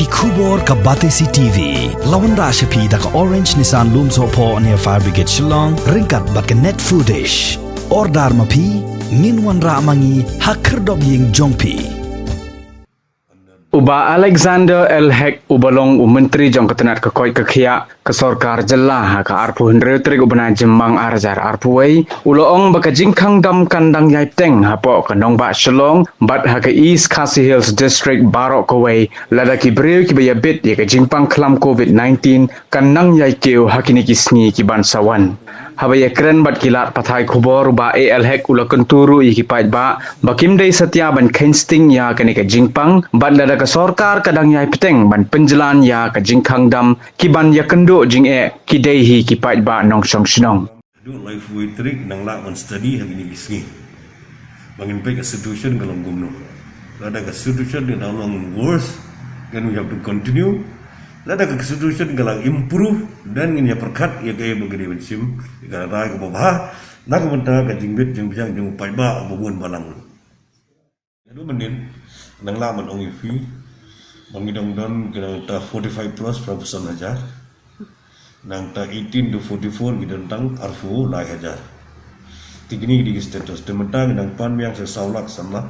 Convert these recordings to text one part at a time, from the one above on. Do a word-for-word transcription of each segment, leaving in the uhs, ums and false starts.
Khubor ka Batesi T V. La wanrah sha phi da ka Orange Nissan Lumsohphoh near Fire Brigade Shillong, ryngkat bad ka Net Foodish. Order ma phi, ngin wanrah ma ngi ha khyrdop ïing jong phi. U Bah Alexander L Hek, uba long u Myntri jong ka tnat ka koit ka khiah ka sorkar jylla ha ka arphew hynriew tarik u bnai Jymmang ar hajar arphew wei, u la ong ba ka jingkhang dam kan dang ïai pteng hapoh ka nongbah Shillong bad ha ka East Khasi Hills District baroh kawei, lada ki briew kiba ïabit ïa ka jingpang khlam covid nineteen kan nang ïai kiew ha kine ki sngi ki ban sa wan. Haba ïakren bad ki lad pathai khubor, u Bah A L Hek u la kyntu ruh ïa ki paidbah ba kim dei satia ban kheiñ sting ïa kane ka jingpang, bad lada ka sorkar ka dang ïai pteng ban pynjlan ïa ka jingkhang dam, ki ban ïakynduh jingeh ki dei hi ki paidbah nongshong shnong. Haduh laiphew tarik nang lah ban study ha kine ki sngi ba ngin peit ka situation ka long kumno. Lada ka situation ka dang long worse, then we have to continue. Lada ka situation ka la improve, then ngin ïa pyrkhat ïa kaei ba ka dei ban shim ïa ka rai kaba bha na ka bynta ka jingbit jingbiang jong u paidbah uba bun balang. Haduh mynnin nang lah ban ong ïa phi ba ngi dang don ka nangta forty-five plus profession hajar. Nangta eighteen to forty-four ngi don tang arphew lai hajar. Te kine ki dei ki status. Te mynta ngi dang pan biang sa saw lak san lak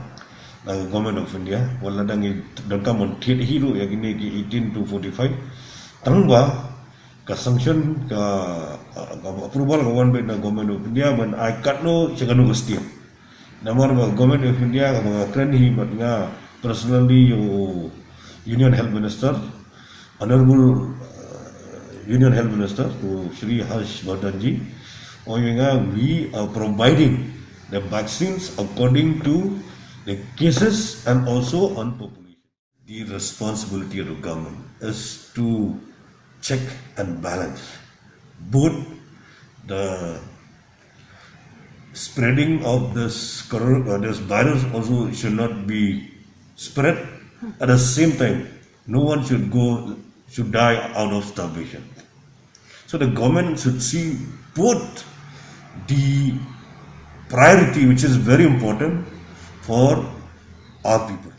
na ka Government of India. Wat la dang ngi donkam ban thied hi ruh ïa kine ki eighteen to forty-five. Tang ba ka sanction ka, ka approval ka wan beit na Government of India ban ai katno sha kano ka state. Namar ba Government of India ka ba nga kren hi bad nga personally ïa u Union Health Minister, Honorable uh, Union Health Minister u Shri Harsh Vardhan ji, ong ïa nga, we are providing the vaccines according to the cases and also on population. The responsibility of the government is to check and balance both the spreading of this corona, uh, this virus also should not be spread. At the same time, no one should go should die out of starvation. So the government should see both the priority, which is very important for our people.